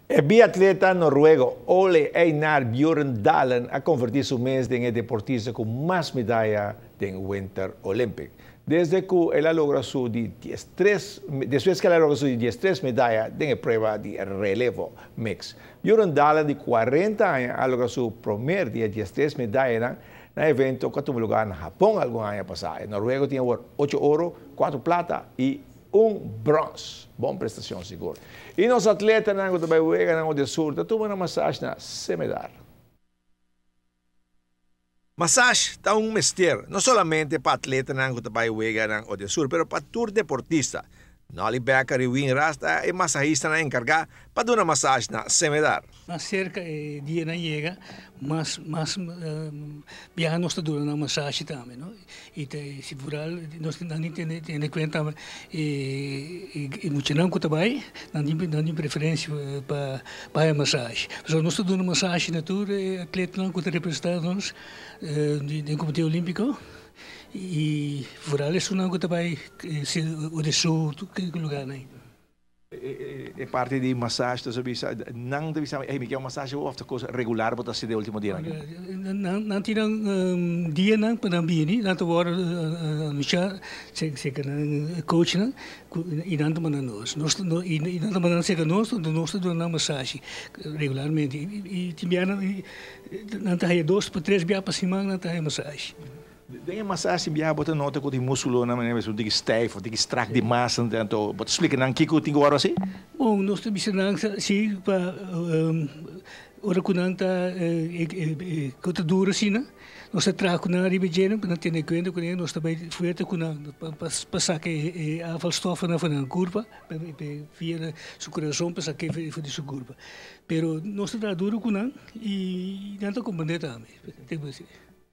E biatleta noruego Ole Einar Bjørndalen a konvertí su mes den e deportista ku mas medaya den Winter Olympic. Desde ku el a logra su di 13, despues ku el a logra su di 13 medaya den e prueba di relevo mix. Bjørndalen, di 40 aña, a logra su promé di 13 medaya na evento ku a tuma lugá na Hapon algun aña pasá. E noruego tin 8 oro, 4 plata i 1 bròns. Bon prestashon, sigur. I nos atletanan ku tambe wega na Odesur, ta tuma un masashi na Cemedar. Masashi ta un mester, no solamente pa atletanan ku tambe wega na Odesur, pero pa tur deportista. Nolly Becker i Win Rasta e masahistanan enkargá pa duna masashi na Cemedar. Mas serka e dianan yega, mas biaha nos ta duna masashi tambe, no? I te, si vooral nos nan tene kuenta e muchanan ku tambe, nan tin preferensia pa e masashi. So nos ta duna masashi na tur atletanan ku ta representá nos den Komité Olímpiko i vooral esunnan ku tambe Odesur, tur lugánan. E parti di masashi, bo bisa, nan ta bisa, "Hey, mi ke un masashi," òf kos regular bo ta hasi den último dia? Nan tin dianan pa nan bini, nan ta wòrdu anunsiá, serka nan coachnan, i nan ta manda nos. Nos no i nan ta manda serka nos, nos ta duna masashi regularmente. I tin biaha nan ta haya 2 pa 3 biaha pa siman nan ta haya masashi. Den masashi biaha bo ta nota ku tin múskulo na manera ku tin stijf, tin strak di massa, anto bo ta splika nan kiko tin ku asina? Bon, nos ta bisa nan si pa ora ku nan ta ku ta duro asina, nos ta traha ku nan riba dje pa nan tene kuenta ku nos ta bai fuerte ku nan pa saka e afvalstoffen for nan kurpa, via su kurason pa saka for di su kurpa. Pero nos ta traha duro ku nan i nan ta komprendé tambe.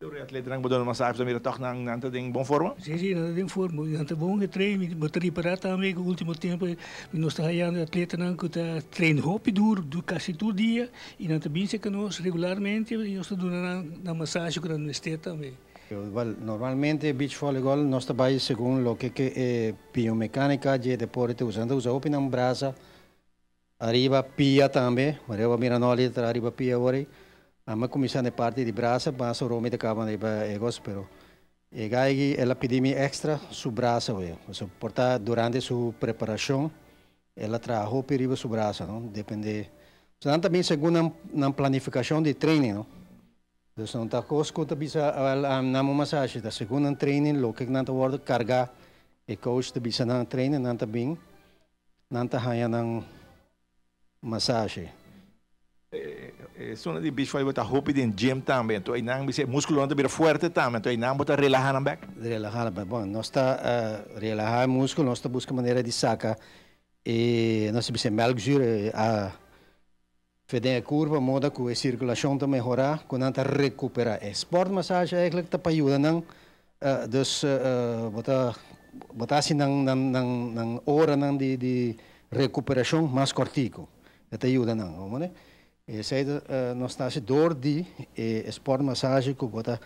E atletanan bo duna masashi ta mira toch nan ta den bon forma? Si, nan ta den forma. Nan ta bon getraind. Bo ta ripará tambe ku último tempu nos ta hayando atletanan ku ta train hopi duro, kasi tur dia, i nan ta bin serka nos regularmente i nos ta duna nan masashi ku nan mester tambe. Well, normalmente beach volleyball nos ta bai segun loke ku e biomecánica di deporte usa. Usa hopi nan brasa, ariba pia tambe, ma mira no ali ariba pia ora. Ami a kuminsá na parti di brasa, mas mi ta kaba riba e kos, pero e gai el a pidi mi extra su brasa we. So, por ta durante su preparashon, el a traha hopi riba su brasa, no? Depende. So, nan tambe segun nan planifikashon di training, no? Dus nan ta kos ku ta bisa nan masashi, ta segun nan training, loke nan ta wòrdu kargá, e coach ta bisa nan training, nan ta bin, nan ta haña nan masashi. Esnan di beach volleyball ta hopi den gym tambe, anto einan bisa múskulo ta bira fuerte tambe, anto einan bo ta relahá nan bèk. Relahá, bon, nos ta relahá múskulo, nos ta buska manera di saka e nos ta bisa melkzuur a for di e kurpa moda ku e sirkulashon ta mehorá, ku nan ta rekuperá. E sport massage eigenlijk ta pa yuda nan dus bo ta hasi nan ora nan di rekuperashon mas kòrtiku. E ta yuda nan, no? Esei nos ta dor di e sport massage ku bo ta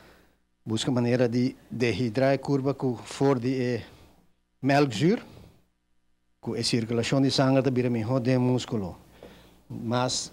buska manera di dehidrá e kurpa ku for di e melkzuur, ku e sirkulashon di sanger ta bira mihó den múskulo. Mas